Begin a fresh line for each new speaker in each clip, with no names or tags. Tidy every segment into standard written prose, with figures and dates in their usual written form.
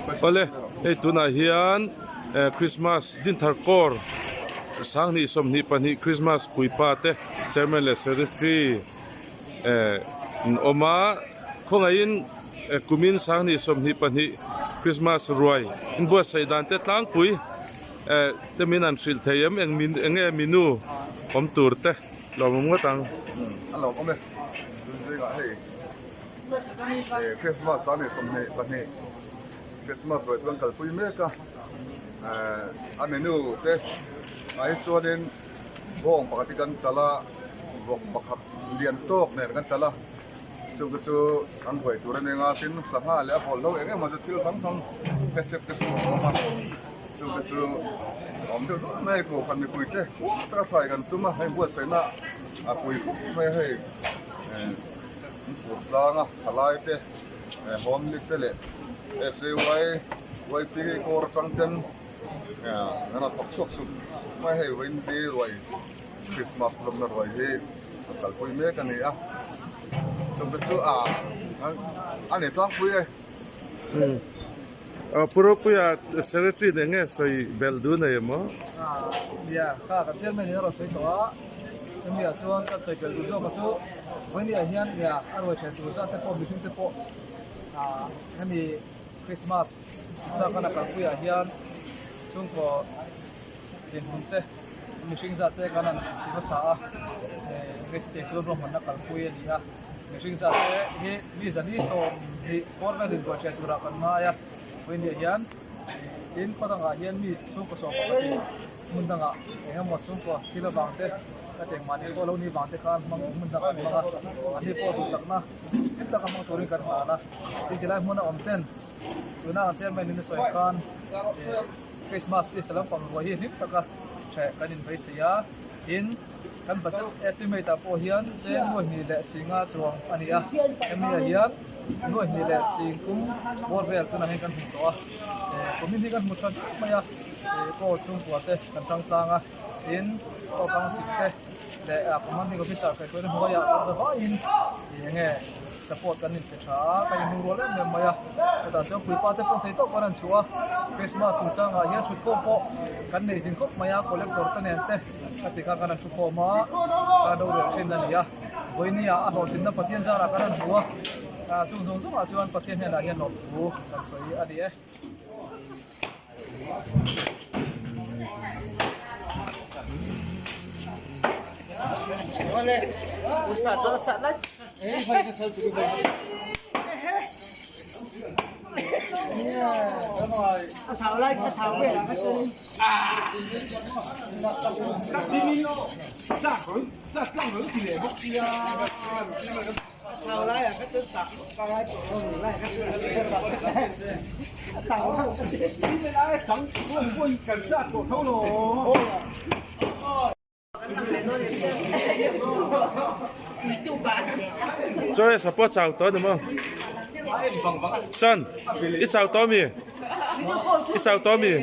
Awle, hei tunah hian Christmas Dinthar Corps Sanghnih 22 Christmas puipa te Chairman leh Secretary an awm a, khawngaihin kumin Sanghnih 22 Christmas ruai inbuatsaih dan te tlangpui te min han hrilh thei em eng enge menu awm tur te lawmawm ngawt ang.
A lawmawm e, tun zingah hei. Christmas a ni 22 Christmas ruai chuan kalpui mek a a menu te ah hi chuanin bawng pakhat hi kan talh a vawk pakhat lian tawk nen kan talh a chung te chu an ruai tur a ni ang a tin sangha leh a bawlhlo eng emaw chu thil hrang hrang hesep te chu a awm a chung te chu a awm deuh duah mai a kohhran mipui te khuang taka hrai kan tum a hei buatsaihna a pui khawp mai a hei. An fur tlang a, thalai te, Home League te leh SAY, YP kawr atang ten an rawn thawk chhuak sup sup mai hei Wendy ruai Christmas lawmna ruai hi a kalpui mek a ni a, chungte chu a a ni tlangpui e.
Pu Ropuia Secretary nen nge sawi belh duh nei em aw?
Nia, kha ka chairman in a rawn sawi tawh a, chumi ah chuan ka sawi belh duh zawk a chu Vawinia hian nia a ruai then tur zat te pawh mihring te pawh hemi Christmas chak a kalpui ah hian chhungkaw dinhmun te mihring zat te kan han ti hmasa a, enge chutiang chuan ruahmanna kalpui a ni a. Mihring zat te hi mi zali 20 bawr vel inbuai hriat turah kan ngai a, vawinia hian tin khaw dangah hian mi chhungkaw 11 in hmun dangah eng emaw chhungkaw thil avang te ka teng mahni pawh lo ni vang te khan hmang hmun dangah an hmang a, anni pawh duhsakna hlim taka hmang turin kan hlan a, tin tilai hmuna awm ten tuna kan chairman in a sawi khan Christmas list a lampang ruai hi hlim taka hreh kan inbeisei a, tin. Kan budget estimate ah pawh hian cheng nuai hnih leh singa chuang a ni a, hemi ah hian nuai hnih leh sing thum bawr vel tunah hian kan hmu tawh a, kumin hi kan hmu tha viau mai a, pawh chhungkua te kan tang tlang a, tin naupang sik te leh commanding officer kaihhruaina hnuaiah kan za vaiin eng nge support kan inpe tha a, kan inhung rual em em mai a, chutah chuan puipa te pawh thei tawp kan han chhuah a, Christmas chungchangah hian thutkhawm pawh kan nei zing khawp mai a, collector te nen te. Ka ti kha kan han thu khawm a, ka do rel thin a ni a, vawinia a hlawhtlinna Pathian zarah kan han hmu a, chung zawng zawngah chuan Pathian hnenah hian lawmthu kan sawi a ni e.
Chawi support chau tawh a ni maw? Chan i chau tawh ami? I chau tawh ami?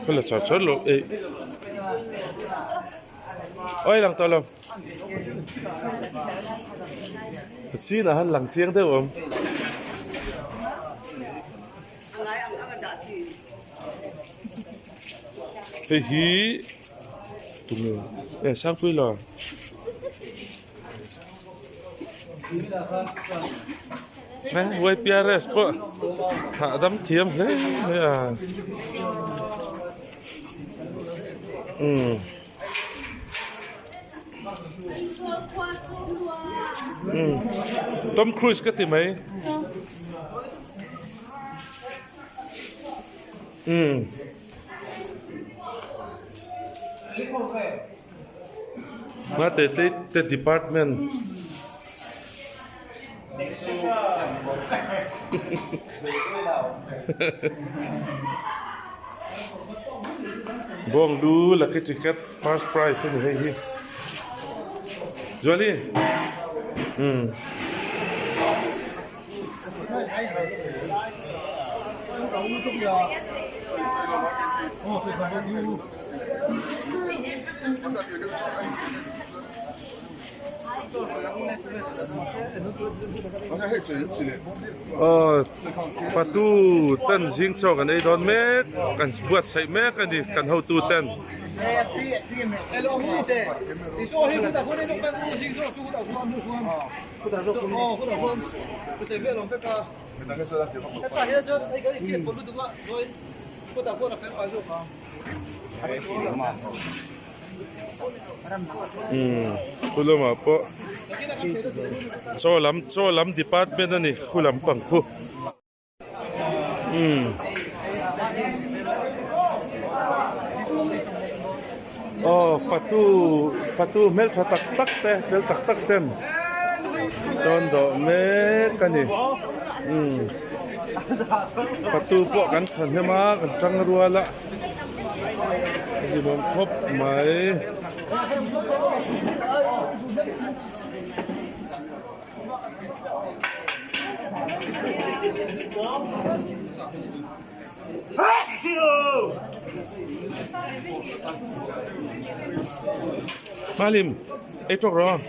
Ka la chau chau lo ei. Oi lang tawh lo. Ka chin ah han lang chiang deuh awm. Hei hi tunge e Sangpui lo. YPRS pawh hahdam thiam hle mai a. Umm. Umm Tom Cruise ka ti mai. Umm. Hmate te te department. Bawng lu lucky ticket first prize a ni hei hi. Zuali. Umm. Aw fatu ten zing chaw kan ei dawn mek kan buatsaih mek a ni kan hotu ten. Umm khu lamah pawh chaw lam chaw lam department a ni khu lam pang khu umm aw fatu fatu hmeltha tak tak te fel tak tak ten chawn dawh mek a ni umm fatu pawh kan thahnem a kan tang rual a. A hlimawm khawp mai. Malim, ei tawk rawh.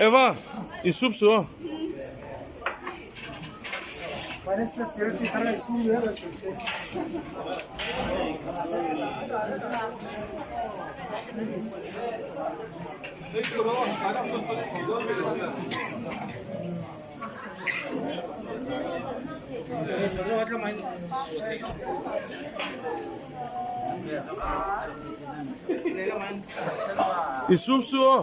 Eva, insum suh aw. Insum suh aw.